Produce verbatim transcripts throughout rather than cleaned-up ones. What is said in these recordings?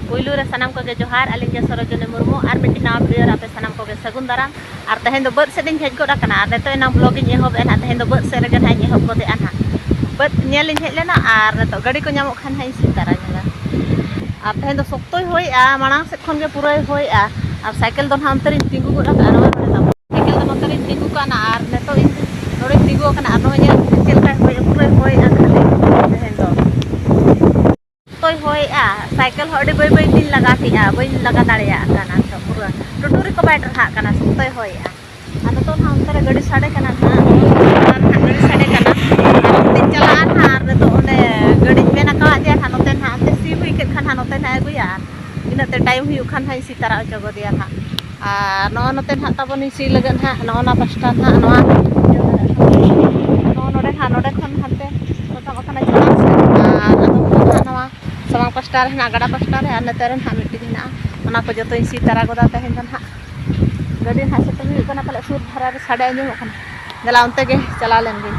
ᱯᱩᱭᱞᱩ ᱨᱮ ᱥᱟᱱᱟᱢ ᱠᱚᱜᱮ ᱡᱚᱦᱟᱨ, ᱟᱹᱞᱤᱧ ᱜᱮ ᱥᱚᱨᱳᱡᱤᱱᱤ ᱢᱩᱨᱢᱩ᱾ ᱟᱨ ᱢᱤᱫᱴᱤᱡ ᱱᱟᱣᱟ video ᱨᱮ ᱟᱯᱮ ᱥᱟᱱᱟᱢ ᱠᱚᱜᱮ ᱥᱟᱹᱜᱩᱱ ᱫᱟᱨᱟᱢ᱾ ᱟᱨ ᱛᱮᱦᱮᱧ ᱫᱚ ᱵᱟᱹᱫᱽ ᱥᱮᱫ ᱤᱧ ᱦᱮᱡ ᱜᱚᱫ ᱟᱠᱟᱱᱟ᱾ ᱟᱨ ᱱᱤᱛᱚᱜ ᱮᱱᱟᱝ vlog ᱤᱧ ᱮᱦᱚᱵ ᱮᱫᱼᱟ ᱱᱟᱦᱟᱜ, ᱛᱮᱦᱮᱧ ᱫᱚ ᱵᱟᱹᱫᱽ ᱥᱮᱫ ᱨᱮᱜᱮ ᱱᱟᱦᱟᱜ ᱤᱧ ᱮᱦᱚᱵ ᱜᱚᱫᱮᱜᱼᱟ ᱱᱟᱦᱟᱜ᱾ ᱵᱟᱹᱫᱽ ᱧᱮᱞ ᱤᱧ ᱦᱮᱡ ᱞᱮᱱᱟ, ᱟᱨ ᱱᱤᱛᱚᱜ ᱜᱟᱹᱰᱤ ᱠᱚ ᱧᱟᱢᱚᱜ ᱠᱷᱟᱱ ᱱᱟᱦᱟᱜ ᱤᱧ ᱥᱤ ᱛᱟᱨᱟ ᱧᱚᱜᱟ᱾ ᱟᱨ ᱛᱮᱦᱮᱧ ᱫᱚ ᱥᱚᱠᱛᱚᱭ ᱦᱚᱭᱮᱜᱼᱟ, ᱢᱟᱲᱟᱝ ᱥᱮᱫ ᱠᱷᱚᱱ ᱜᱮ ᱯᱩᱨᱟᱹᱭ ᱦᱚᱭᱮᱜᱼᱟ᱾ ᱟᱨ ᱥᱟᱭᱠᱮᱞ ᱫᱚ ᱱᱟᱦᱟᱜ ᱚᱱᱛᱮ ᱨᱤᱧ ᱛᱤᱸᱜᱩ ᱜᱚᱫ ᱟᱠᱟᱫᱼᱟ, ᱱᱚᱣᱟ ᱱᱚᱰᱮ ᱛᱟᱵᱚᱱ᱾ ᱥᱟᱭᱠᱮᱞ ᱫᱚ ᱱᱚᱛᱮ ᱨᱤᱧ ᱛᱤᱸᱜᱩ ᱠᱟᱜᱼᱟ, ᱟᱨ ᱱᱤᱛᱚᱜ ᱤᱧ ᱱᱚᱰᱮᱧ ᱛᱤᱸᱜᱩ ᱟᱠᱟᱱᱟ᱾ ᱟᱨ ᱱᱚᱜᱼᱚᱭ ᱧᱮᱞ ᱯᱮ, ᱪᱮᱫ ᱞᱮᱠᱟᱭ ᱦᱚᱭᱮᱜᱼᱟ, ᱯᱩᱨᱟᱹᱭ ᱦᱚᱭᱮᱜᱼᱟ ᱠᱷᱟᱹᱞᱤ ᱛᱮᱦᱮᱧ ᱫᱚ᱾ ᱥᱚᱠᱛᱚᱭ ᱦᱚᱭᱮᱜᱼᱟ, ᱥᱟᱭᱠᱮᱞ ᱦᱚᱸ ᱟᱹᱰᱤ ᱵᱟᱹᱭ ᱵᱟᱹᱭ ᱛᱤᱧ ᱞᱟᱜᱟ ᱠᱮᱜᱼᱟ, ᱵᱟᱹᱧ ᱞᱟᱜᱟ ᱫᱟᱲᱮᱭᱟᱜ ᱠᱟᱱᱟ ᱱᱤᱛᱚᱜ ᱯᱩᱨᱟᱹ᱾ ᱴᱩᱴᱩᱨᱤ ᱠᱚ ᱵᱟᱭ ᱴᱟᱨᱦᱟᱜ ᱠᱟᱱᱟ, ᱥᱚᱠᱛᱚᱭ ᱦᱚᱭᱮᱜᱼᱟ᱾ ᱟᱨ ᱱᱤᱛᱚᱜ ᱱᱟᱦᱟᱜ ᱚᱱᱛᱮ ᱨᱮ ᱜᱟᱹᱰᱤ ᱥᱟᱰᱮ ᱠᱟᱱᱟ ᱱᱟᱦᱟᱜ, ᱚᱱᱟ ᱱᱟᱦᱟᱜ ᱜᱟᱹᱰᱤ ᱥᱟᱰᱮ ᱠᱟᱱᱟ᱾ ᱟᱨ ᱚᱱᱛᱮᱧ ᱪᱟᱞᱟᱜᱼᱟ ᱱᱟᱦᱟᱜ, ᱟᱨ ᱱᱤᱛᱚᱜ ᱚᱸᱰᱮ ᱜᱟᱹᱰᱤᱧ ᱢᱮᱱ ᱟᱠᱟᱣᱟᱫᱮᱭᱟ ᱱᱟᱦᱟᱜ, ᱱᱚᱛᱮ ᱱᱟᱦᱟᱜ ᱚᱱᱛᱮ ᱥᱤ ᱦᱩᱭ ᱠᱮᱫ ᱠᱷᱟᱱ ᱱᱟᱦᱟᱜ ᱱᱚᱛᱮ ᱱᱟᱦᱟᱜ ᱟᱹᱜᱩᱭᱟ᱾ ᱟᱨ ᱤᱱᱟᱹᱜ ᱛᱮ time ᱦᱩᱭᱩᱜ ᱠᱷᱟᱱ ᱱᱟᱦᱟᱜ ᱤᱧ ᱥᱤ ᱛᱟᱨᱟ ᱦᱚᱪᱚ ᱜᱚᱫᱮᱭᱟ ᱱᱟᱦᱟᱜ᱾ ᱟᱨ ᱱᱚᱜᱼᱚ ᱱᱚᱛᱮ ᱱᱟᱦᱟᱜ ᱛᱟᱵᱚᱱ ᱤᱧ ᱥᱤ ᱞᱟᱹᱜᱤᱫ ᱱᱟᱦᱟᱜ, ᱱᱚᱜᱼᱚ ᱱᱟ ᱯᱟᱥᱴᱟ ᱱᱟᱦᱟᱜ, ᱱᱚᱣᱟ, ᱱᱚᱜᱼᱚ ᱱᱚᱰᱮ ᱱᱟᱦᱟᱜ, ᱱᱚᱰᱮ ᱠᱷᱚᱱ ᱦᱟᱱᱛᱮ ᱨᱟᱠᱟᱵ ᱟᱠᱟᱱᱟ ᱪᱮᱛᱟᱱ ᱥᱮᱫ᱾ ᱟᱨ ᱟᱫᱚ ᱱᱟᱦᱟᱜ ᱱᱚᱣᱟ ᱥᱟᱢᱟᱝ ᱯᱟᱥᱴᱟ ᱨᱮ ᱱᱟᱦᱟᱜ ᱜᱟᱰᱟ ᱯᱟᱥᱴᱟ ᱨᱮ, ᱟᱨ ᱱᱚᱛᱮ ᱨᱮ ᱱᱟᱦᱟᱜ ᱢᱤᱫᱴᱤᱡ ᱢᱮᱱᱟᱜᱼᱟ᱾ ᱚᱱᱟ ᱠᱚ ᱡᱚᱛᱚᱧ ᱥᱤ ᱛᱟᱨᱟ ᱜᱚᱫᱟ ᱛᱮᱦᱮᱧ ᱫᱚ ᱱᱟᱦᱟᱜ᱾ ᱜᱟᱹᱰᱤ ᱱᱟᱦᱟᱜ ᱥᱮᱴᱮᱨ ᱦᱩᱭᱩᱜ ᱠᱟᱱᱟ, ᱯᱟᱞᱮ ᱥᱩᱨ ᱫᱷᱟᱨᱟ ᱨᱮ ᱥᱟᱰᱮ ᱟᱸᱡᱚᱢᱚᱜ ᱠᱟᱱᱟ᱾ ᱫᱮᱞᱟ, ᱚᱱᱛᱮ ᱜᱮ ᱪᱟᱞᱟᱣ ᱞᱮᱱ ᱜᱤᱧ᱾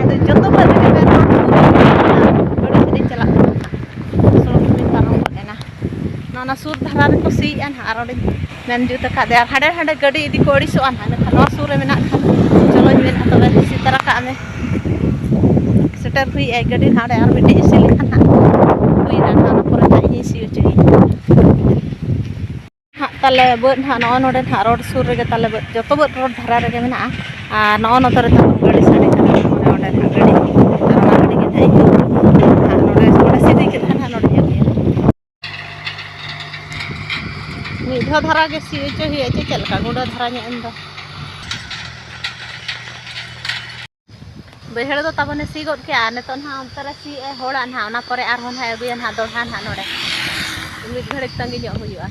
ᱟᱫᱚ ᱡᱚᱛᱚ ᱵᱟᱹᱫᱽ ᱨᱮᱜᱮ ᱢᱮᱱ ᱨᱚᱲ ᱥᱩᱨ ᱨᱮ ᱢᱮᱱᱟᱜᱼᱟ᱾ ᱜᱟᱹᱰᱤ ᱥᱮᱫ ᱤᱧ ᱪᱟᱞᱟᱜ ᱠᱟᱱᱟ ᱱᱟᱦᱟᱜ᱾ ᱥᱚᱲᱚᱠ ᱨᱮᱧ ᱯᱟᱨᱚᱢ ᱜᱚᱫ ᱮᱱᱟ᱾ ᱱᱚᱣᱟ ᱥᱩᱨ ᱫᱷᱟᱨᱟ ᱨᱮᱠᱚ ᱥᱤᱭᱮᱜᱼᱟ ᱱᱟᱦᱟᱜ, ᱟᱨ ᱚᱸᱰᱮᱧ ᱢᱮᱱ ᱡᱩᱛ ᱟᱠᱟᱫᱮᱭᱟ᱾ ᱟᱨ ᱦᱟᱸᱰᱮ ᱦᱟᱸᱰᱮ ᱜᱟᱹᱰᱤ ᱤᱫᱤ ᱠᱚ ᱟᱹᱲᱤᱥᱚᱜᱼᱟ ᱱᱟᱦᱟᱜ, ᱢᱮᱱᱠᱷᱟᱱ ᱱᱚᱣᱟ ᱥᱩᱨ ᱨᱮ ᱢᱮᱱᱟᱜ ᱠᱷᱟᱱ ᱪᱚᱞᱚᱧ ᱢᱮᱱᱟ ᱛᱚᱵᱮ ᱥᱤ ᱛᱟᱨᱟ ᱠᱟᱜ ᱢᱮ᱾ ᱥᱮᱴᱮᱨ ᱦᱩᱭᱮᱜᱼᱟᱭ ᱜᱟᱹᱰᱤ ᱱᱟᱦᱟᱜ, ᱚᱸᱰᱮ ᱟᱨ ᱢᱤᱫᱴᱤᱡ ᱤᱥᱤ ᱞᱮᱠᱷᱟᱱ ᱱᱟᱦᱟᱜ ᱦᱩᱭᱱᱟ, ᱚᱱᱟ ᱯᱚᱨᱮ ᱱᱟᱦᱟᱜ ᱤᱧ ᱥᱤ ᱦᱚᱪᱚᱭᱮᱭᱟ᱾ ᱦᱟᱸᱜ ᱛᱟᱞᱮ ᱵᱟᱹᱫᱽ ᱱᱟᱦᱟᱜ ᱱᱚᱜᱼᱚᱭ ᱱᱚᱰᱮ ᱱᱟᱦᱟᱜ road ᱥᱩᱨ ᱨᱮᱜᱮ ᱛᱟᱞᱮ ᱵᱟᱹᱫᱽ, ᱡᱚᱛᱚ ᱵᱟᱹᱫᱽ road ᱫᱷᱟᱨᱟ ᱨᱮᱜᱮ ᱢᱮᱱᱟᱜᱼᱟ᱾ ᱟᱨ ᱱᱚᱜᱼᱚ ᱱᱚᱛᱮ ᱨᱮ ᱛᱟᱵᱚᱱ ᱜᱟᱹᱰᱤ ᱥᱟᱰᱮ ᱠᱟᱱᱟ, ᱱᱚᱜᱼᱚ ᱱᱚᱰᱮ ᱱᱟᱦᱟᱜ ᱜᱟᱹᱰᱤ, ᱟᱨ ᱚᱱᱟ ᱜᱟᱹᱰᱤ ᱜᱮ ᱱᱟᱦᱟᱜ ᱤᱧ ᱫᱚ ᱱᱟᱦᱟᱜ ᱱᱚᱰᱮ, ᱱᱚᱰᱮ ᱥᱤᱫᱷᱟᱹ ᱠᱮᱫ ᱠᱷᱟᱱ ᱱᱟᱦᱟᱜ ᱱᱚᱰᱮ ᱟᱹᱜᱩᱭᱟ᱾ ᱢᱤᱫ ᱫᱷᱟᱣ ᱫᱷᱟᱨᱟ ᱜᱮ ᱥᱤ ᱦᱚᱪᱚ ᱦᱩᱭᱩᱜᱼᱟ, ᱪᱮ ᱪᱮᱫ ᱞᱮᱠᱟ ᱜᱩᱸᱰᱟᱹ ᱫᱷᱟᱨᱟ ᱧᱚᱜ ᱮᱱ ᱫᱚ᱾ ᱵᱟᱹᱭᱦᱟᱹᱲ ᱫᱚ ᱛᱟᱵᱚᱱᱮ ᱥᱤ ᱜᱚᱫ ᱠᱮᱜᱼᱟ, ᱱᱤᱛᱚᱜ ᱱᱟᱦᱟᱜ ᱚᱱᱛᱮ ᱨᱮ ᱥᱤᱭᱮᱜᱼᱟᱭ ᱦᱚᱲᱟᱜ ᱱᱟᱦᱟᱜ, ᱚᱱᱟ ᱯᱚᱨᱮ ᱟᱨᱦᱚᱸ ᱱᱟᱦᱟᱜ ᱟᱹᱜᱩᱭᱟ ᱱᱟᱦᱟᱜ ᱫᱚᱲᱦᱟ ᱱᱟᱦᱟᱜ ᱱᱚᱰᱮ᱾ ᱢᱤᱫ ᱜᱷᱟᱹᱲᱤᱡ ᱛᱟᱺᱜᱤ ᱧᱚᱜ ᱦᱩᱭᱩᱜᱼᱟ᱾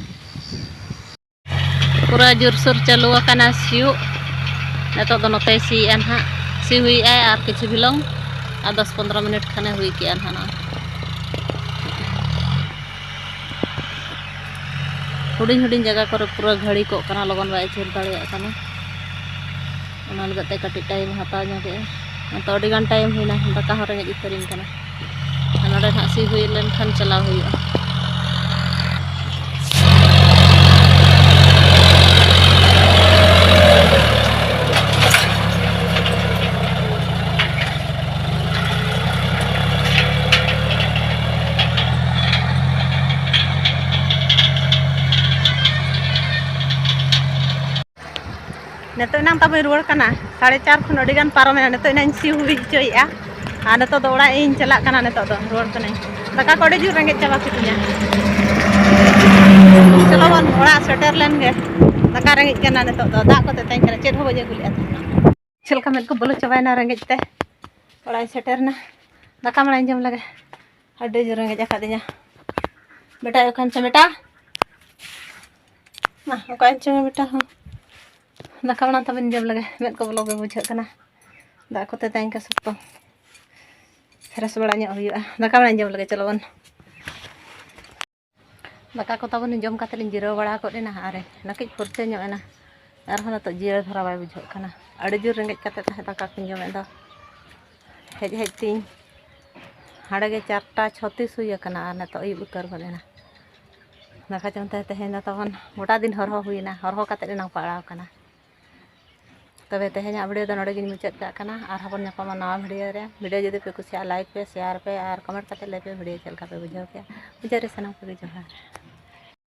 ᱯᱩᱨᱟᱹ ᱡᱳᱨᱥᱳᱨ ᱪᱟᱹᱞᱩ ᱟᱠᱟᱱᱟ ᱥᱤᱭᱳᱜ᱾ ᱱᱤᱛᱚᱜ ᱫᱚ ᱱᱚᱛᱮᱭ ᱥᱤᱭᱮᱜᱼᱟ ᱱᱟᱦᱟᱜ, ᱥᱤ ᱦᱩᱭᱮᱜᱼᱟᱭ ᱟᱨ ᱠᱤᱪᱷᱩ ᱵᱤᱞᱚᱢ, ᱟᱨ ᱫᱚᱥ ᱯᱚᱱᱫᱽᱨᱚ ᱢᱤᱱᱤᱴ ᱠᱷᱟᱱᱮ ᱦᱩᱭ ᱠᱮᱜᱼᱟ ᱱᱟᱦᱟᱜ ᱱᱚᱜᱼᱚᱭ᱾ ᱦᱩᱰᱤᱧ ᱦᱩᱰᱤᱧ ᱡᱟᱭᱜᱟ ᱠᱚᱨᱮ ᱯᱩᱨᱟᱹ ᱜᱷᱟᱹᱲᱤ ᱠᱚᱜ ᱠᱟᱱᱟ, ᱞᱚᱜᱚᱱ ᱵᱟᱭ ᱟᱹᱪᱩᱨ ᱫᱟᱲᱮᱭᱟᱜ ᱠᱟᱱᱟ᱾ ᱚᱱᱟ ᱞᱟᱹᱜᱤᱫ ᱛᱮ ᱠᱟᱹᱴᱤᱡ time ᱮ ᱦᱟᱛᱟᱣ ᱧᱚᱜᱮᱜᱼᱟ᱾ ᱱᱤᱛᱚᱜ ᱟᱹᱰᱤ ᱜᱟᱱ time ᱦᱩᱭᱱᱟ, ᱫᱟᱠᱟ ᱦᱚᱸ ᱨᱮᱸᱜᱮᱡ ᱩᱛᱟᱹᱨᱤᱧ ᱠᱟᱱᱟ᱾ ᱟᱨ ᱱᱚᱰᱮ ᱱᱟᱦᱟᱜ ᱥᱤ ᱦᱩᱭ ᱞᱮᱱᱠᱷᱟᱱ ᱪᱟᱞᱟᱣ ᱦᱩᱭᱩᱜᱼᱟ᱾ ᱱᱤᱛᱚᱜ ᱮᱱᱟᱝ ᱛᱟᱵᱚᱧ ᱨᱩᱣᱟᱹᱲ ᱠᱟᱱᱟ, ᱥᱟᱲᱮ ᱪᱟᱨ ᱠᱷᱚᱱ ᱟᱹᱰᱤ ᱜᱟᱱ ᱯᱟᱨᱚᱢᱮᱱᱟ᱾ ᱱᱤᱛᱚᱜ ᱮᱱᱟᱝ ᱤᱧ ᱥᱤ ᱦᱩᱭ ᱦᱚᱪᱚᱭᱮᱫᱼᱟ, ᱟᱨ ᱱᱤᱛᱚᱜ ᱫᱚ ᱚᱲᱟᱜ ᱤᱧ ᱪᱟᱞᱟᱜ ᱠᱟᱱᱟ᱾ ᱱᱤᱛᱚᱜ ᱫᱚ ᱨᱩᱣᱟᱹᱲ ᱠᱟᱹᱱᱟᱹᱧ᱾ ᱫᱟᱠᱟ ᱠᱚ ᱟᱹᱰᱤ ᱡᱳᱨ ᱨᱮᱸᱜᱮᱡ ᱪᱟᱵᱟ ᱠᱤᱫᱤᱧᱟ᱾ ᱪᱚᱞᱚ ᱵᱚᱱ ᱚᱲᱟᱜ ᱥᱮᱴᱮᱨ ᱞᱮᱱ ᱜᱮ᱾ ᱫᱟᱠᱟ ᱨᱮᱸᱜᱮᱡ ᱠᱟᱱᱟ ᱱᱤᱛᱚᱜ ᱫᱚ, ᱫᱟᱜ ᱠᱚ ᱛᱮᱛᱟᱧ ᱠᱟᱱᱟ, ᱪᱮᱫ ᱦᱚᱸ ᱵᱟᱹᱧ ᱟᱹᱜᱩ ᱞᱮᱫᱼᱟ ᱛᱟᱦᱮᱸᱱᱟ᱾ ᱪᱮᱫ ᱞᱮᱠᱟ ᱢᱮᱫ ᱠᱚ ᱵᱚᱞᱚ ᱪᱟᱵᱟᱭᱮᱱᱟ ᱨᱮᱸᱜᱮᱡ ᱛᱮ᱾ ᱚᱲᱟᱜ ᱤᱧ ᱥᱮᱴᱮᱨ ᱮᱱᱟ᱾ ᱫᱟᱠᱟ ᱢᱟᱲᱟᱝ ᱡᱚᱢ ᱞᱮᱜᱮ, ᱟᱹᱰᱤ ᱡᱳᱨ ᱨᱮᱸᱜᱮᱡ ᱟᱠᱟᱫᱤᱧᱟ᱾ ᱵᱮᱴᱟ ᱚᱠᱟᱭᱮᱱ ᱪᱚ ᱵᱮᱴᱟ? ᱢᱟ, ᱚᱠᱟᱭᱮᱱ ᱪᱚ ᱵᱮᱴᱟ ᱦᱚᱸ? ᱫᱟᱠᱟ ᱢᱟᱲᱟᱝ ᱛᱟᱵᱚᱱ ᱡᱚᱢ ᱞᱮᱜᱮ, ᱢᱮᱫ ᱠᱚ ᱵᱚᱞᱚ ᱜᱮ ᱵᱩᱡᱷᱟᱹᱜ ᱠᱟᱱᱟ᱾ ᱫᱟᱜ ᱠᱚᱛᱮ ᱛᱟᱦᱮᱸ ᱠᱟᱱᱟ ᱥᱚᱠᱛᱚ᱾ ᱯᱷᱨᱮᱥ ᱵᱟᱲᱟ ᱧᱚᱜ ᱦᱩᱭᱩᱜᱼᱟ᱾ ᱫᱟᱠᱟ ᱢᱟᱲᱟᱝ ᱡᱚᱢ ᱞᱮᱜᱮ, ᱪᱚᱞᱚ ᱵᱚᱱ᱾ ᱫᱟᱠᱟ ᱠᱚ ᱛᱟᱵᱚᱱ ᱡᱚᱢ ᱠᱟᱛᱮ ᱞᱤᱧ ᱡᱤᱨᱟᱹᱣ ᱵᱟᱲᱟ ᱜᱚᱫ ᱮᱱᱟ ᱟᱨ ᱱᱟᱹᱠᱤᱡ ᱯᱷᱩᱨᱪᱟᱹ ᱧᱚᱜ ᱮᱱᱟ᱾ ᱟᱨᱦᱚᱸ ᱱᱤᱛᱚᱜ ᱡᱤᱨᱟᱹᱣ ᱫᱷᱟᱨᱟ ᱵᱟᱭ ᱵᱩᱡᱷᱟᱹᱜ ᱠᱟᱱᱟ᱾ ᱟᱹᱰᱤ ᱡᱳᱨ ᱨᱮᱸᱜᱮᱡ ᱠᱟᱛᱮ ᱛᱟᱦᱮᱸ ᱫᱟᱠᱟ ᱠᱚᱧ ᱡᱚᱢᱮᱫ ᱫᱚ᱾ ᱦᱮᱡ ᱦᱮᱡ ᱛᱤᱧ ᱦᱟᱸᱰᱮ ᱜᱮ ᱪᱟᱨᱴᱟ ᱪᱷᱚᱛᱤᱥ ᱦᱩᱭ ᱟᱠᱟᱱᱟ ᱟᱨ ᱱᱤᱛᱚᱜ ᱟᱹᱭᱩᱵ ᱩᱛᱟᱹᱨ ᱜᱚᱫ ᱮᱱᱟ᱾ ᱫᱟᱠᱟ ᱡᱚᱢ ᱛᱮ ᱛᱮᱦᱮᱧ ᱫᱚ ᱛᱟᱵᱚᱱ ᱜᱚᱴᱟ ᱫᱤᱱ ᱦᱚᱨᱦᱚ ᱦᱩᱭᱮᱱᱟ, ᱦᱚᱨᱦᱚ ᱠᱟᱛᱮ ᱮᱱᱟᱝ ᱯᱟᱲᱟᱣ ᱟᱠᱟᱱᱟ᱾ ᱛᱚᱵᱮ ᱛᱮᱦᱮᱧᱟᱜ ᱵᱷᱤᱰᱤᱭᱳ ᱫᱚ ᱱᱚᱰᱮ ᱜᱤᱧ ᱢᱩᱪᱟᱹᱫ ᱠᱟᱜ ᱠᱟᱱᱟ᱾ ᱟᱨᱦᱚᱸ ᱵᱚᱱ ᱧᱟᱯᱟᱢᱟ ᱱᱟᱣᱟ ᱵᱷᱤᱰᱤᱭᱳ ᱨᱮ᱾ ᱵᱷᱤᱰᱤᱭᱳ ᱡᱩᱫᱤ ᱯᱮ ᱠᱩᱥᱤᱭᱟᱜᱼᱟ, ᱞᱟᱭᱤᱠ ᱯᱮ, ᱥᱮᱭᱟᱨ ᱯᱮ ᱟᱨ ᱠᱚᱢᱮᱱᱴ ᱠᱟᱛᱮ ᱞᱟᱹᱭ ᱯᱮ ᱵᱷᱤᱰᱤᱭᱳ ᱪᱮᱫ ᱞᱮᱠᱟ ᱯᱮ ᱵᱩᱡᱷᱟᱹᱣ ᱠᱮᱜᱼᱟ᱾ ᱢᱩᱪᱟᱹᱫ ᱨᱮ ᱥᱟᱱᱟᱢ ᱠᱚᱜᱮ ᱡᱚᱦᱟᱨ᱾